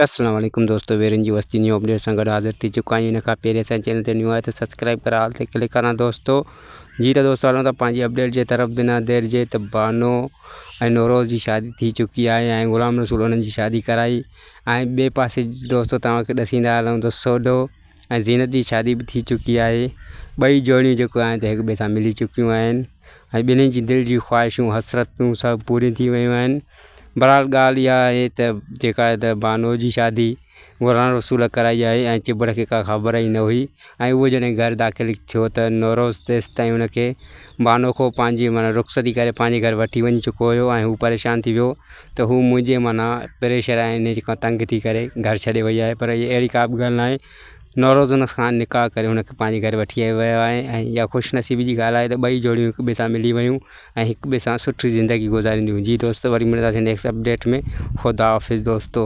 السلام عليڪم دوستو ويرن جي وستي نيو اپڊيٽ سان گڏ حاضر ٿي چڪا آهيون ان کان پهرين اسان چينل تي نيو آهي ته سبسڪرائب ڪري آل تي ڪلڪ ڪرڻا دوستو جي ته دوستو هلون ٿا پنهنجي اپڊيٽ جي طرف بنا دير جي ته بانو ۽ نوروز جي شادي ٿي چڪي آهي ۽ غلام رسول انهن جي شادي ڪرائي ۽ ٻئي پاسي دوستو توهان کي ڏسيندا هلون ته سوڍو ۽ زينت جي شادي به ٿي چڪي آهي ٻئي جوڙيون جيڪو آهن ته هڪ ٻئي سان ملي چڪيون آهن ۽ ٻنهي جي دل جي خواهشون حسرتون سڀ پوريون ٿي ويون آهن بهرحال ڳالهه اها آهي ته جيڪا ته بانو جي شادي غلام رسول ڪرائي آهي ۽ چٻڙ کي ڪا خبر ئي نه هئي ۽ اهو جڏهن گهر داخل ٿيو ته نوروز تيستائين ان کي بانو کان پنهنجي معنيٰ رخصتي ڪري پنهنجي گهر وٺي وڃي چڪو هيو ۽ هو پريشان ٿي ويو ته هو منهنجي معنيٰ پريشر ۽ ان کان تنگ ٿي ڪري گهر ڇڏي وئي آهي پر اهڙي ڪا به ڳالهه ناهي نوروز ان کان نڪاح ڪري هن کي پنهنجي گهر وٺي ويو آهي ۽ اها خوش نصيبي جي ڳالهه آهي ته ٻئي جوڙيون هڪ ٻئي سان ملي ويون ۽ هڪ ٻئي سان سٺي زندگي گذارينديون جي دوستو وري ملنداسين نيڪسٽ اپڊيٽ ۾ خدا حافظ دوستو.